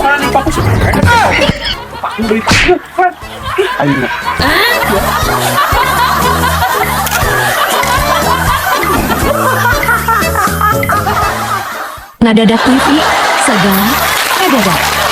Mana nih paku sih? Paku beli paku. Aing. Nadadak TV, segala nadadak.